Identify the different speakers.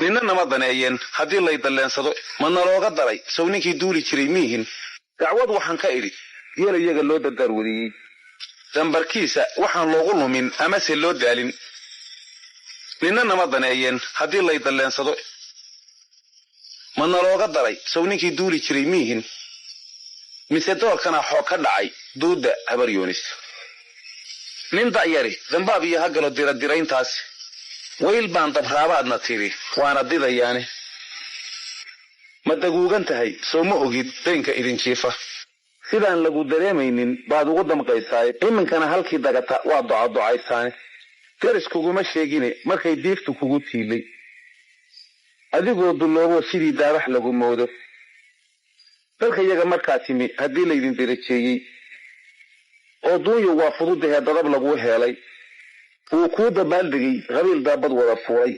Speaker 1: Ninna nama daneeyeen haddii lay dalleensado. Ma nalooga daray sow ninkii duuli jiray miihin? Dacwad waxaan ka idhi geel iyaga loo dardaarwadiyey, dambarkiisa waxaan loogu lumin amase loo daalin. Ninna nama daneeyeen haddii lay dalleensado. Ma nalooga daray sow ninkii duuli jiray miihin? Mise doorkana xoog ka dhacay duudda Habar Yoonis? Nin da'yari dambaab iyo ha galo diradirayntaas. Wayl baan dabraabaadna tidhi, waana didayaane. Ma daguugan tahay? Sow ma ogid daynka idin jiifa? Sidaan lagu dareemaynin baad ugu damqaysaaye, iminkana halkii dagata waa docadocaysaane. Deris kuguma sheegine markay diiftu kugu tiilay, adigoo dullooboo sidii daabax lagu moodo. Dalka iyaga markaa timi haddii laydin derajeeyey oo duunyo waa fududahee dadab laguu heelay, wuu kuu dabaaldegay qabiil daabad wada fuulay.